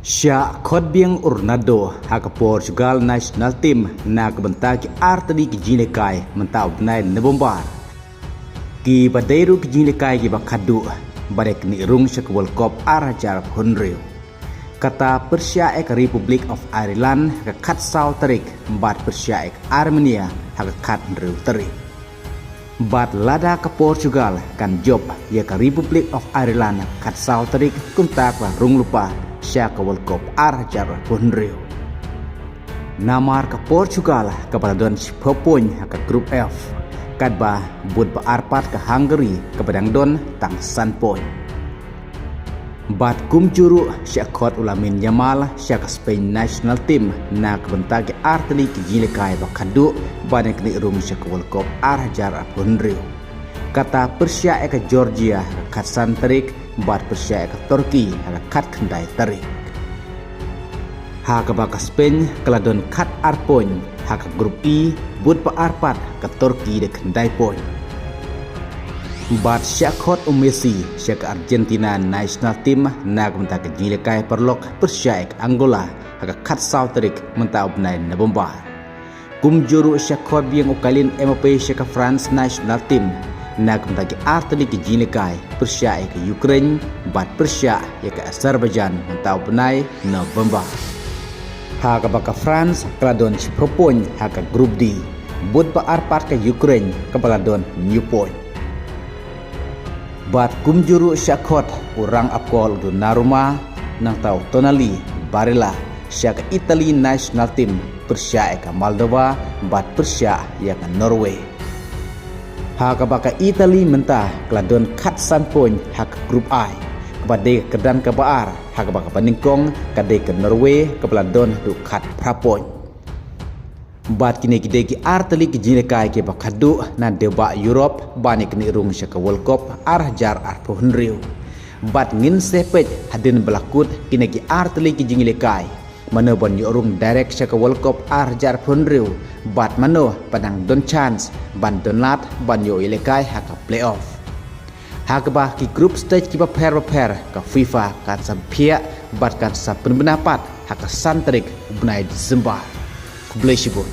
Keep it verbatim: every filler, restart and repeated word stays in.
Shah khot biang u Ronaldo ha ka Portugal national team na ka bynta ki ar tylli ki jingïalehkai mynta u bnai November. Kiba dei ruh ki jingïalehkai kiba khadduh ba dei knieh rung sha ka World Cup ar hajar arphew hynriew. Kata pyrshah ïa ka Republic of Ireland ha ka khatsaw tarik bad pyrshah ïa ka Armenia ha ka khathynriew tarik. Bad lada ka Portugal kan jop ïa ka Republic of Ireland ha ka khatsaw tarik, kumta ka la rung lypa sha ka World Cup ar hajar arphew hynriew. Namar ka Portugal kaba la don shiphew point ha ka Group F, katba bud ba ar pat ka Hungary kaba dang don tang san point. Bad kumjuh ruh shah khot u Lamine Yamal sha ka Spain national team na ka bynta ki ar tylli ki jingïalehkai ba khadduh ba dei knieh rung sha ka World Cup ar hajar arphew hynriew. Kata pyrshah ïa ka Georgia ha ka khatsan tarik bad pyrshah ïa ka Turkey ha ka khatkhyndai tarik. Ha kaba ka Spain ka la don khat ar point ha ka Group E, bud ba ar pat ka Turkey da khyndai point. Bad shah khot u Messi sha ka Argentina national team na ka bynta ka jingïalehkai paralok pyrshah ïa ka Angola ha ka khatsaw tarik mynta u bnai November. Kumjuh ruh shah khot biang u Kylian Mbappe sha ka France national team na ka bynta ki ar tylli ki jingïalehkai pyrshah ïa ka Ukraine bad pyrshah ïa ka Azerbaijan mynta u bnai November. Ha kaba ka France ka la don shiphew point ha ka Group D, bud ba ar pat ka Ukraine kaba la don hynñiew point. Bad kumjuh ruh shah khot u rang ap kol u Donnarumma nangta u Tonali Barella sha ka Italy national team pyrshah ïa ka Moldova bad pyrshah ïa ka Norway. Ha kaba ka Italy mynta ka la don khatsan point ha ka Group I, kaba dei ka kyrdan kaba ar, ha kaba kaba nyngkong ka dei ka Norway kaba la don haduh khatphra point. Bad kine ki dei ki ar tylli ki jingïalehkai kiba khadduh na deibah Europe ban ïa knieh rung sha ka World Cup ar hajar arphew hynriew. Bad ngin sa peit hadien ba la kut kine ki ar tylli ki jingïalehkai, mano ban ïoh rung direct sha ka World Cup ar hajar arphew hynriew, bad mano ba dang don chance ban don lad ban ïoh ïalehkai ha ka playoff. Ha kaba ki group stage kiba pher bapher ka FIFA kan sa phiah bad kan sa pynbna pat ha ka san tarik u bnai December. Khublei shibun.